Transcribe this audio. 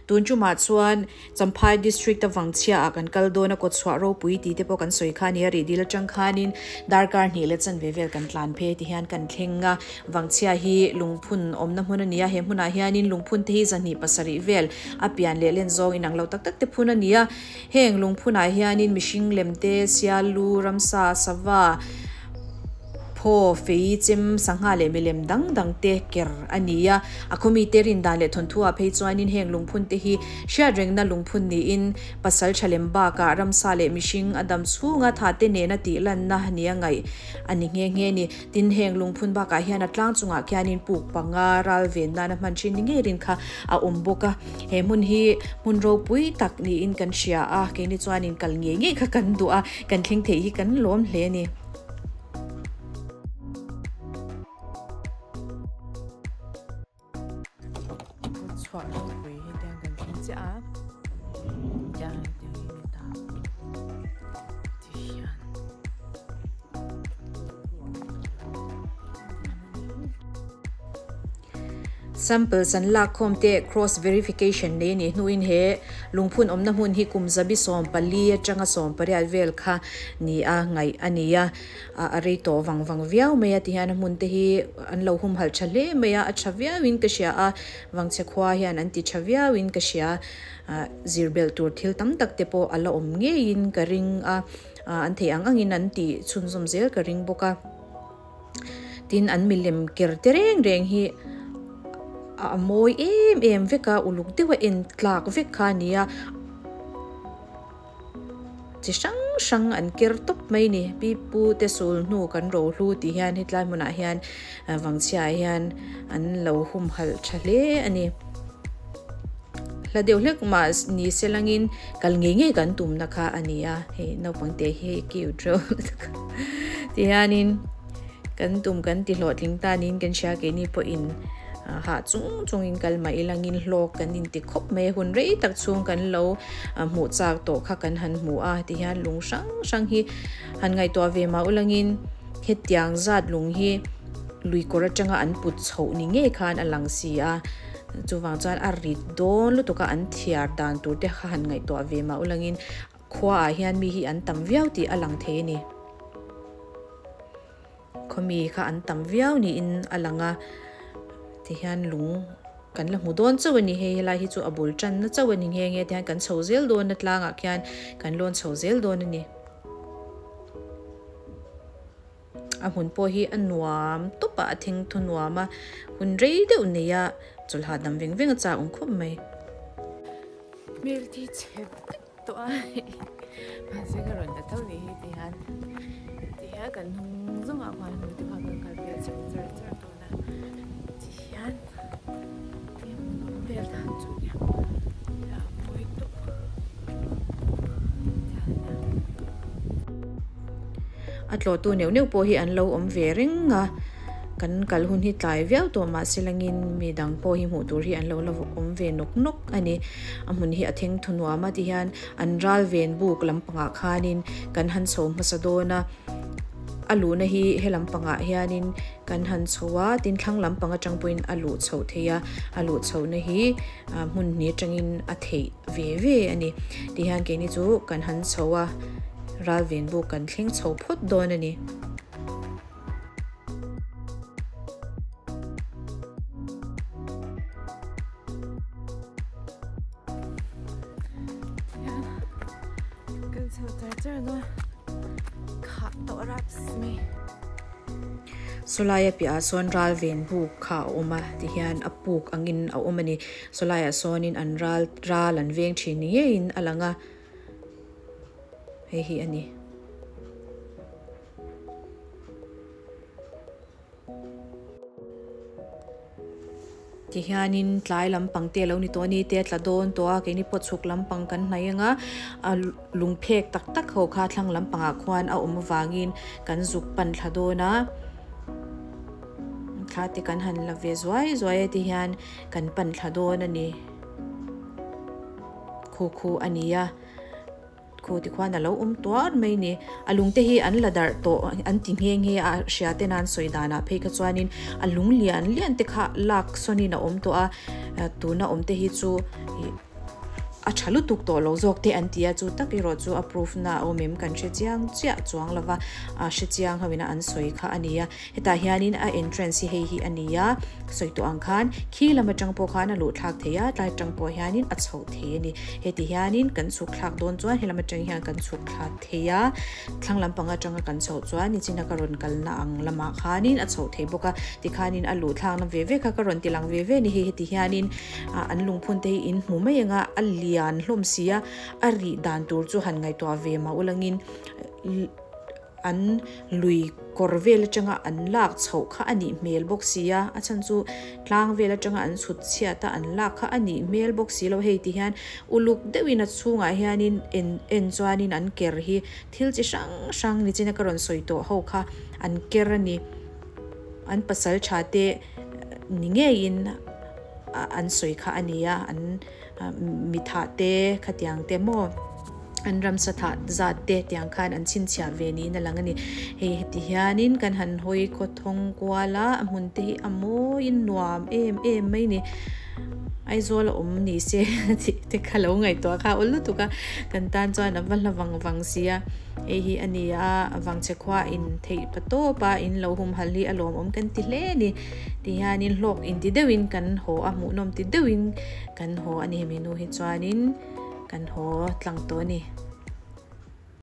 Tun tumah chuan Champhai District a vangchhia ah kan kal dawn a kawtchhuah ropui tih te pawh kan sawi kha a ni a, rihdil atang khanin darkar hnih leh chanve vel kan tlan phei ti hian kan thleng a, vangchhia hi lungphun awmna hmun a ni a, he hmunah hianin lungphun te hi zahnih pasarih vel a pian leh len zawng inang lo tak tak te phun a ni a, heng lungphunah hianin mihring lem te, sial lu, ramsa, sava, Phaw, fei, chem, sangha leh milem dang dang te ker a ni a. A khawmite rin dan leh thawnthu ah phei chuanin heng lungphun te hi hriatrengna lungphun niin pasal tha lem bakah ramsa leh mihring a dam chhunga tha te nena tih lanna nia ngaih a ni nghe nghe ni. Tin, heng lungphun bakah hian a tlang chungah khianin puk panga ral ven nana hman thin ni ngei rin kha a awm bawk a. He hmun hi hmun ropui tak niin kan hria a, keini chuanin kal ngei ngei kha kan duh a, kan thleng theih hi kan lawm hle a ni. Chhuah ropui hi tiang kan thleng chiah a tiang tiang hi ni ta ti hian Samples an lakkhawm te cross verification nei a nih hnuin he lungphun awmna hmun hi kum zabi 14 atanga 18 vel kha ni a ngaih a ni a, a rei tawh vang vang viau mai a tihian a hmun te hi an lo humhalh tha hle mai a, a tha viauin ka hria a, Vangchhe khua hian an ti tha viauin ka hria, zir belh tur thil tam tak te pawh a la awm ngeiin ka ring a, an theih ang angin an tih chhunzawm zel ka ring bawk a. Tin an milem ker te reng reng hi a mawi em em vek a, uluk deuh a en tlak vek kha a ni a, chi hrang hrang an ker tawp mai a ni. Pi pu te sul hnu kan ro hlu tih hian hetlai hmunah hian vangchhia ah hian an lo humhalh tha hle a ni. Hla deuh hlek mah ni se langin kal ngei ngei kan tumna kha a ni a, hei naupang te hi hei cute reuh tihianin kan tum kan ti hlawhtling ta niin kan hria keini pawhin hah chung chungin kal mah ilangin hlawk kan inti khawp mai a, hun rei tak chhung kan lo hmuh chak tawh kha kan han hmu a tihian lung hrang hrang hi han ngaihtuah ve mah ulangin hetiang zat lung hi lui kawr atanga an put chhoh ni ngei khan a lang si a. Chuvang chuan a rit dawn lutuk a, an thiar dan tur te kha han ngaihtuah ve mah ulangin khuaah hian mi hi an tam viau tih a lang thei a ni. Khaw mi kha an tam viau niin a lang a, tihian lung kan la hmu dawn chauh a ni. Hei helai hi chu a bul tanna chauh a ni nghe nghe tihian kan chho zel dawn a tlangah khian kan lawn chho zel dawn a ni. A hmun pawh hi a nuam tawp a, a thing thu nuam a, hun rei deuh nei a, chawlh hahdam veng veng a chak awm khawp mai. Hmel thi chhe vek tawh a mahse ka rawn la tho ni hi ti hian ti hian kan hnung zawng ah khuan hmu te kha kan kal vel char char char dawn a ti hian vel dan chu nia a mawi tawp. A tlawhtu neuh neuh pawh hi an lo awm ve reng a, kan kal hun hi tlai viau tawh mahse langin mi dang pawh hi hmuh tur hi an lo la awm ve nawk nawk a ni. A hmun hi a theng thu nuam a ti hian an ral ven buk lampangah khanin kan han chho hmasa dawn a, a luhna hi he lampangah hianin kan han chho a, tin thlang lampang atang pawhin a luh chhoh theih a, a luh chhohna hi hmun hnih atangin a theih. ve ve a ni. Tihian keini chu kan han chho a, ralven buk kan thleng chho phawt dawn a ni. Kan chho char char dawn khah tawh raps mai. Sawlaia piahah sawn ralven buk kha a awm a, tihian a puk angin a awm a ni. Sawlaiah sawnin an ral ral an veng thin ni ngeiin a lang a, hei hi a ni. Tihianin tlai lampang te a lo ni tawh a ni te a tla dawn tawh a, keini pawh chhuk lampang kan hnaih ang a, a lungphek tak tak ho kha thlang lampangah khuan a awm avangin kan zuk pan thla dawn a, thla te kan han la ve zuai zuai a tihian kan pan thla dawn a ni. Khu khu a ni a. Khu ti khuan a lo awm tuar mai ni. A lung te hi an la darh tawh an ti nghe nghe a, hria te nan sawi danah phei kha chuanin a lung lian lian te kha lak sawnin a awm tawh a, tuna awm te hi chu ih. a tha lutuk tawh lo zawk te an ti a chu tak erawh chu a proof na a awm em kan hre chiang chiah chuang lo va a hre chiang ho ina an sawi kha a ni a hetah hianin a entrance hi hei hi a ni a sawi tawh ang khan khi lam atang pawh khan a luh thlak thei a tlai atang pawh hianin a chhoh thei a ni heti hianin kan chhuk thlak dawn chuan helam atang hian kan chhuk thla thei a thlang lampang atanga kan chhoh chuan nichina ka rawn kalna ang lamah khanin a chhoh thei bawk a tikhanin a luh thlakna ve ve kha ka rawn ti lang ve ve a ni hei heti hianin ah an lungphun te hi in hmu mai ang a a lian hlawm si a a rih dan tur chu han ngaihtuah ve mah ulangin an lui kawr vel atanga an lak chhoh kha a nih hmel bawk si a a chhan chu tlang vel atanga an chhut chhiat a an lak kha a nih hmel bawk si lo hei ti hian uluk deuhin a chhungah hianin en en chuanin an ker hi thil chi hrang hrang nichina ka rawn sawi tawh ho kha an ker a ni an pasal tha te ni ngeiin an sawi kha a ni a an mithah te khatiang te maw an ramsa thah zat te tiang khan an chhinchhiah ve niin a lang a ni hei heti hianin kan han hawi khaw thawng kual a a hmun te hi a mawiin nuam em em mai a ni Aizawl a awm ni se tih te kha lo ngaihtuah kha awl lutuk a kan tan chuan a va hla vang vang si a hei hi a ni a vangchhe khua in theih pa tawp a in lo humhalh hi a lawmawm kan ti hle a ni. Ti hianin hlawk inti deuhin kan haw a, hmuhnawm ti deuhin kan haw a ni hemi hnu hi chuanin kan haw tlang tawh a ni.